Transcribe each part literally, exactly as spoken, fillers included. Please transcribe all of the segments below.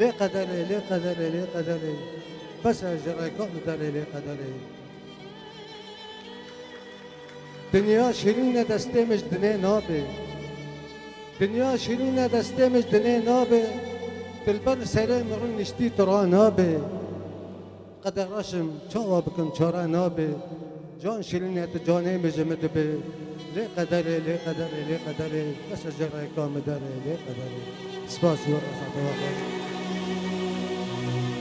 Lê qederê, lê qederê, lê qederê. Bes e ji rêka min derê, lê qederê. Dinya şîrîn e, destê min ji dinê nabe. Dinya şîrîn e, destê min ji dinê nabe. Dilber li serê min rûniştî, tu ra nabe. Qede reşim, çawa bikim, çare nabe. Can şirîne tu canê min ji min dibe. Lê qederê, lê qederê, lê qederê. Bes e ji rêka min derê, lê qederê. Spas ji we re, saete we xweş.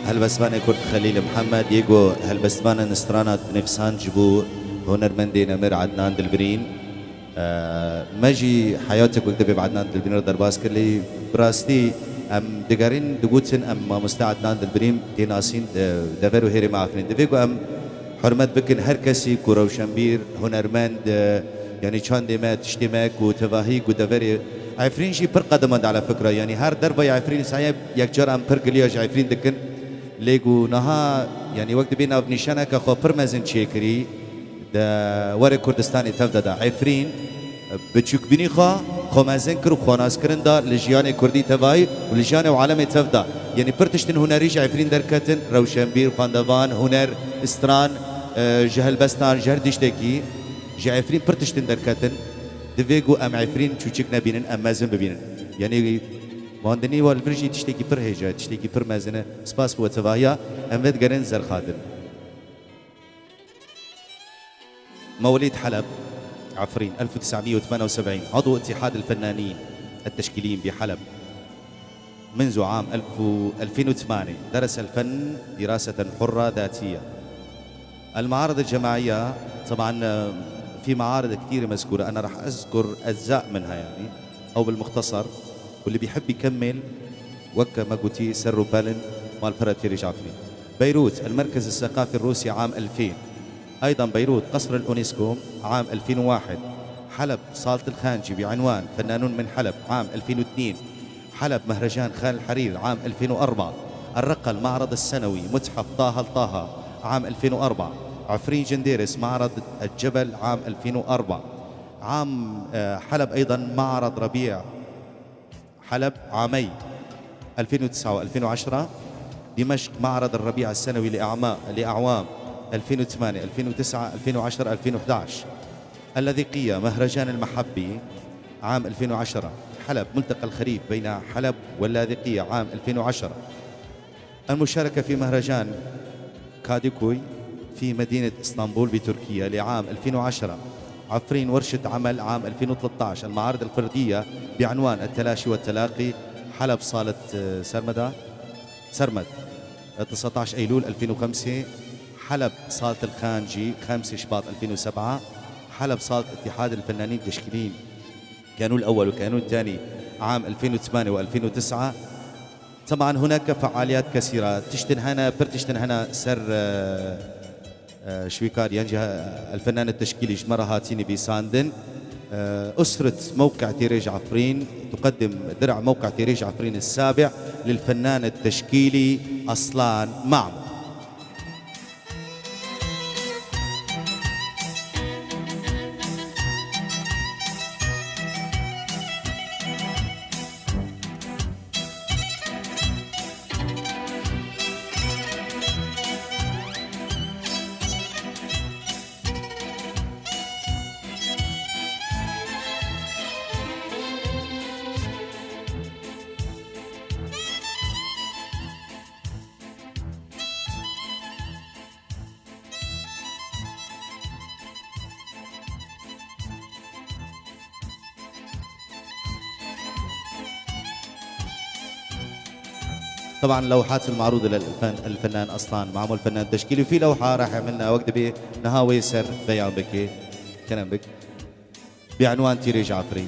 Helbestvanê Kurd Xelîl Mihemed yê ku helbestvanên strana Binêfsan ji bo hunermendê nemir Ednan Dilbirîn. Me jî heyatek wek dibê bi Ednan Dilbirîn re derbas kir, lê bi rastî em digerîn, digotin em mamoste Ednan Dilbirîn tê nasîn, e, dever û hêrê me Efrîn. Divê ku em hurmet bikin her kesî ku rewşenbîr, hunermend, e, yanî çandê me, tiştê me ku tevahî ku deverê Efrîn jî pir qediman de ala fikra, yanî her dervayê Efrîn saye yekcar em pir giliya ji Efrîn dikin. Lê ku niha, yanî wek dibê navnîşaneke xwe pir mezin çêkirî, di warê Kurdistanê tev de de Efrîn, biçûkbînî xwe, xwe mezin kir û xwenaskirin da li jiyanê Kurdî tevayî û li jiyanê û alemê tev de. Yanî pir tiştên hunerî ji Efrîn derketin, rewşenbîr, xwendevan, huner, stran, e, ji helbestan, ji her tiştekî, ji Efrîn pir tiştên derketin. Divê ku em Efrîn çûçik nebînin, em mezin bibînin. Yanî wandinî we li vir jî tiştekî pir hêja, tiştekî pir mezin e. Spas bo tevahiya, em vedigerin Zerxadin. مواليد حلب، عفرين، ألف وتسعمية وثمانية وسبعين، عضو اتحاد الفنانين التشكيليين بحلب منذ عام ألف و، ألفين وثمانية، درس الفن دراسة حرة ذاتية. المعارض الجماعية، طبعًا، آه، في معارض كثيرة مذكورة، أنا راح أذكر أجزاء منها يعني، أو بالمختصر، واللي بيحب يكمل، وكا ما قلتي، سرو بالن، مال فرقة تيري جعفري. بيروت، المركز الثقافي الروسي عام ألفين. أيضًا بيروت، قصر الأونسكو عام ألفين وواحد. حلب، صالة الخانجي بعنوان فنانون من حلب عام ألفين واثنين. حلب، مهرجان خان الحرير عام ألفين وأربعة. الرقة، المعرض السنوي متحف طه لطه عام ألفين وأربعة. عفرين جنديرس، معرض الجبل عام ألفين وأربعة. عام، آه، حلب أيضًا معرض ربيع حلب عامي ألفين وتسعة وألفين وعشرة. دمشق، معرض الربيع السنوي لأعما-، لأعوام ألفين وثمانية، ألفين وتسعة، ألفين وعشرة، ألفين وحداش. اللاذقية، مهرجان المحبي عام ألفين وعشرة. حلب، ملتقى الخريف بين حلب واللاذقية عام ألفين وعشرة. المشاركة في مهرجان كاديكوي في مدينة إسطنبول بتركيا لعام ألفين وعشرة. عفرين، ورشة عمل عام ألفين وثلاثة عشر. المعارض الفردية بعنوان التلاشي والتلاقي، حلب، صالة، آه، سرمدة، سرمد، تسعتاش أيلول ألفين وخمسة. حلب، صالة الخانجي، خمسة شباط ألفين وسبعة. حلب، صالة اتحاد الفنانين التشكيليين، كانون الأول وكانون الثاني، عام ألفين وثمانية وألفين وتسعة. طبعًا هناك فعاليات كثيرة، تشتن هنا، بر تشتن هنا سر، آه، آه، شويكار ينجه الفنان التشكيلي جمرة هاتيني بيساندن. آه، أسرة موقع تيريج عفرين تقدم درع موقع تيريج عفرين السابع للفنان التشكيلي أصلان معمر. طبعًا اللوحات المعروضة للفن-، الفنان أصلان معمر، الفنان التشكيلي، وفي لوحة راح يعملنا وقت بي نهاوي سر بيان بكي، كلام بك، بعنوان تيري جعفري.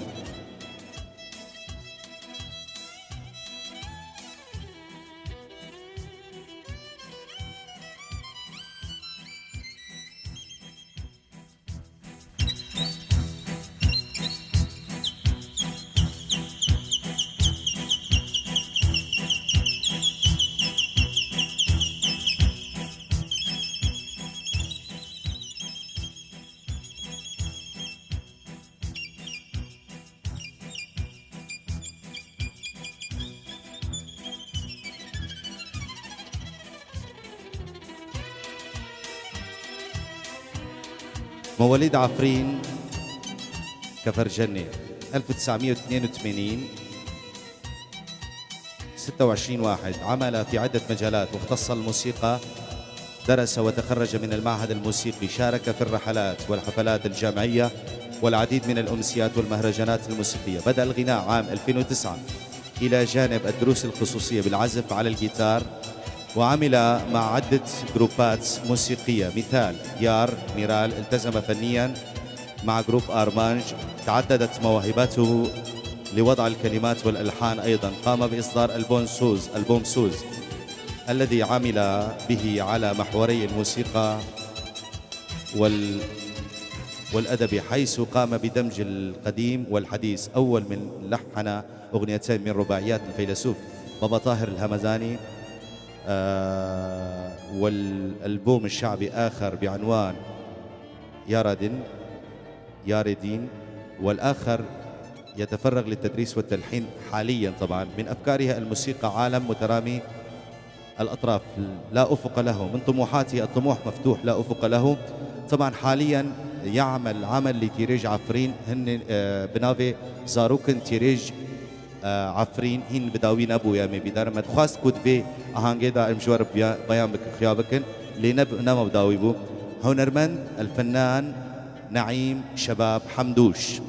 مواليد عفرين كفرجنة، ألف وتسعمية واثنين وثمانين، ستة وعشرين واحد، عمل في عدة مجالات، واختص الموسيقى، درس وتخرج من المعهد الموسيقي، شارك في الرحلات والحفلات الجامعية والعديد من الأمسيات والمهرجانات الموسيقية. بدأ الغناء عام ألفين وتسعة إلى جانب الدروس الخصوصية بالعزف على الجيتار، وعمل مع عدة جروبات موسيقية، مثال ديار ميرال، التزم فنيًا مع جروب آرمانج، تعددت مواهباته لوضع الكلمات والألحان. أيضًا قام بإصدار ألبوم سوز، ألبوم سوز، الذي عمل به على محوري الموسيقى وال-، والأدب، حيث قام بدمج القديم والحديث. أول من لحن أغنيتين من رباعيات الفيلسوف بابا طاهر الهمداني، آه، والألبوم الشعبي آخر بعنوان يارادن، ياريدين، والآخر يتفرغ للتدريس والتلحين حاليًا. طبعًا من أفكارها الموسيقى عالم مترامي الأطراف لا أفق له، من طموحاته الطموح مفتوح لا أفق له. طبعًا حاليًا يعمل عمل لتيريج عفرين، هن، آه، بناوي زاروكن تيريج، آه، عفرين، هن بداوی نبو يا مي بدار. ما دخواست كنت في أهانجي دا أمجوار بيا-، بيان بك خيابكن، لنب-، نما بداوي بو. هنرمند الفنان نعيم شباب حمدوش.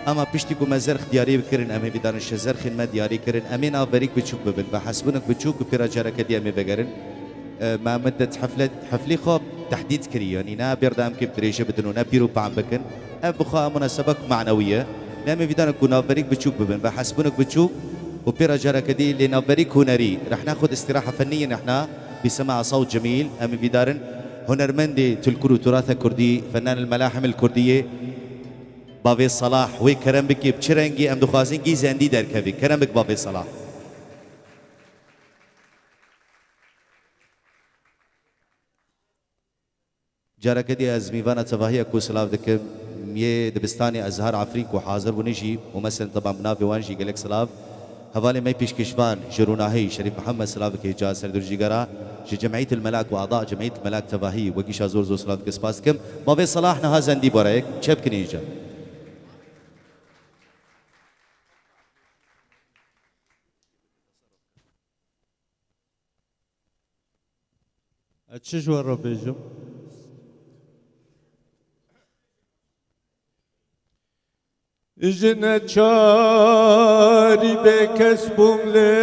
Ama piştî ku me zerx diyarî bikirin, em ê vî danişe zerxên me diyarî kirin. Em ê navberîk biçûk bibin, bi hesbûnek biçûk û pêra careke dî em ê vegerin. E, me middet hefle-, heflê xwe tehdîd kirî, yanî ne bêrde em kê bi dirêje bidin û ne pîr û pam bikin. Ev bi xwe munasebek manewî ye. Lê em ê vî danek ku navberîk biçûk bibin, bi hesbûnek biçûk û pêra careke dî lê navberîk hunerî. Rehna xwe di îstîraha fennî yên rehna bi sema sawt cemîl, em ê vî darin. Hunermendê Tulkur û Turata Kurdî, fennan el melahim el Kurdiyê, Bavê Salah, wê kerem bikî, bi çi rengî em dixwazin gî zendî derkevî. Kerem bik Bavê Salah. Careke dî ez mîvana tevahiya ku silav dikim, yê dibistanê Ezhar Efrîn ku hazir bûne jî û mesen teban bi navê wan jî gelek silav. Hevalê me pêşkêşvan ji Rûnahî Şerîf Mihemed silavekê ca ser dur jîgera, ji Cemîyetil Melak û ada Cemîyetil Melak tevahî wekîşa zor zor silav dikim, spas dikim. Bavê Salah niha zendî boreyek çep kinê îca. Ez çi ji we re bêjim? Ji neçarî bêkes bûm lê.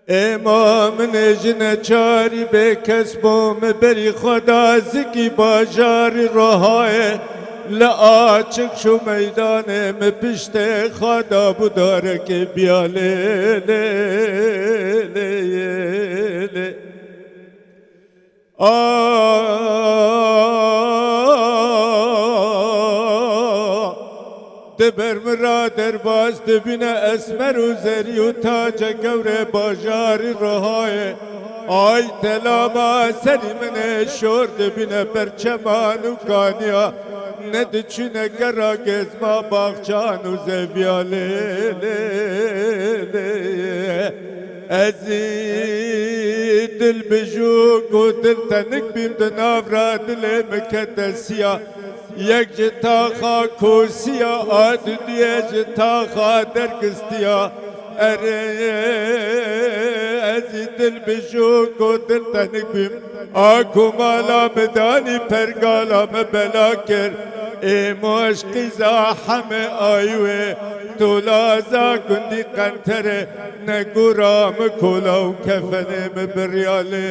Êma min ê ji neçarî bêkes bû, min berî xwe da zikî bajarî Rohayê, li açik şû meydanê, min piştê xwe da bû darekê biya lê, lê, lê, lê. A, di ber min ra derbas dibîne esmer û zerî û tace gewre bajarî Rihayê. Ay telama serî min ê şor dibîne perçeman û kaniya. Ne diçûne gera gezma baxçan û zeviya lê, lê, lê. Ez î dil bijûk û dil tenik bîm di nav ra dilê min kete siya. Yek ji taxa kosiya a didiyê ji taxa dergistiya. Erê, Ezî dil bijû ku dil tenik bîm, a ku mala min danî pergala min bela kir. Ê moşqî za heme ayî wê, tolaza gundî qentere, negûra min kola û kefenê min birya lê,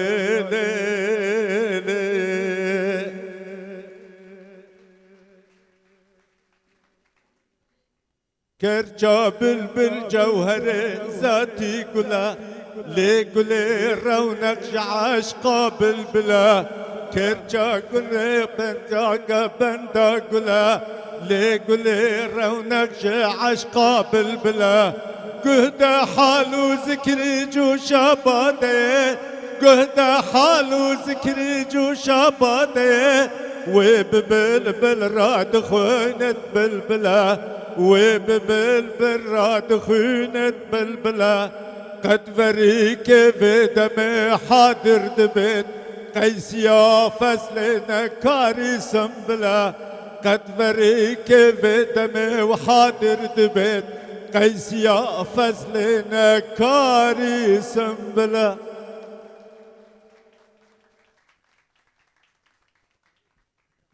lê, lê. Kerça bilbil cewherê zatî gul e, lê gulê rewneq ji eşqa bilbil e. Kerça gulê bendake benda gul e, lê gulê rewneq ji eşqa bilbil e. Guh de hal û zikrî cûşa badê, guh de hal û zikrî cûşa badê. Wê bi bilbil re dixwînet bilbile, wê bi bilbil re dixwînet bilbile. Qet verîkê vê demê hadir dibêt, qeysiya feslê nekarî simbile. Qet verîkê vê demê hadir dibêt, qeysiya feslê nekarî simbile.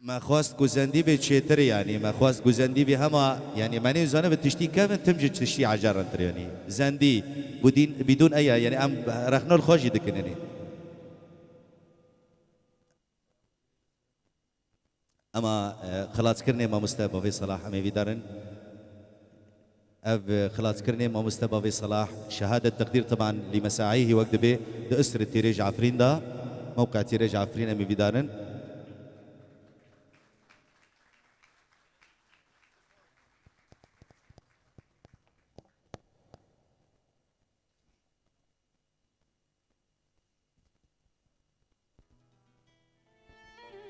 Me xwest ku zendî bê çêtir, yanî me xwest ku zendî bê hema, yanî me nêzane bi tiştî kevin tim ji tiştî ecarintir, yanî zendî bidîn, bidûn eya, yanî em rexnol xwe jî dikin, yanî. Ema, e, xilaskirinê mamoste Bavê Salah em ê vîdarin. Ev, e, xilaskirinê mamoste Bavê Salah, şehadet teqdîr teban lî mesaîhî wek dibê di Isri Têrêj Efrîn de, mewqe Têrêj Efrîn em ê vîdarin.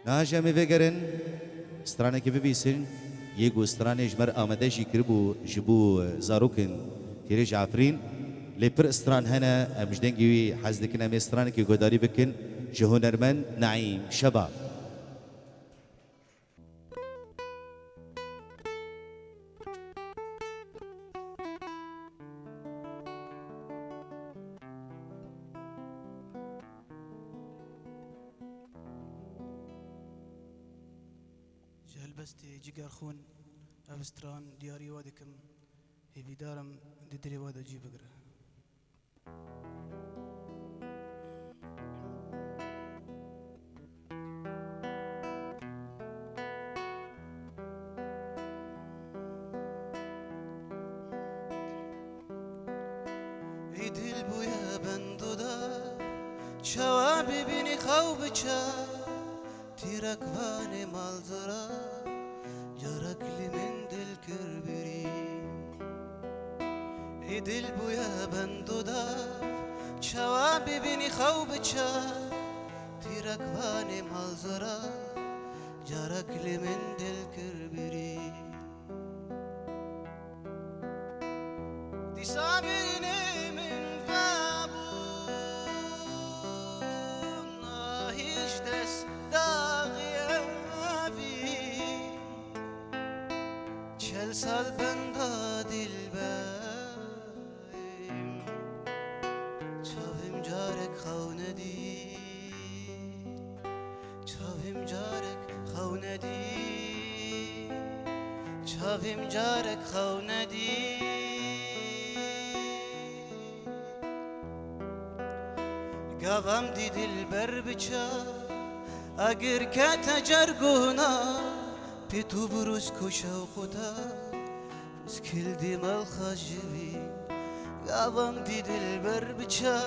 Niha jî em ê vegerin, stranekê bibîsin, yê ku stranê ji me re amade jî kiribû ji bo zarokên Têrêj Efrîn, lê pir stran hene, em ji dengê wî hez dikin, em ê stranekê guhdarî bikin ji hunermend Naîm Şeba. Ji helbestê Cigerxûn ev stran diyarî we dikim, hêvîdar im di dilê we de cî bigire. Ê dil bûye bendo de, çawa bibînî xew biçe, tîrek vanê malzora, carek li min dil kir birî. Ê dil bûye bendo de, çawa bibînî xew biçe, tîrek vanê malzora, carek li min dil kir birî. Dîsa bînê min vebû, nahî ji dest daxiyevî. Çel sal benda dilberîm, çavim carek xew nedî. Çavim carek xew nedî, çavim carek xew nedî. Gavam dî dilber biça, agir kete cergûna, pê tu virûs ku şewqûta. Skil di melxa jivî, gavam di dilber biça,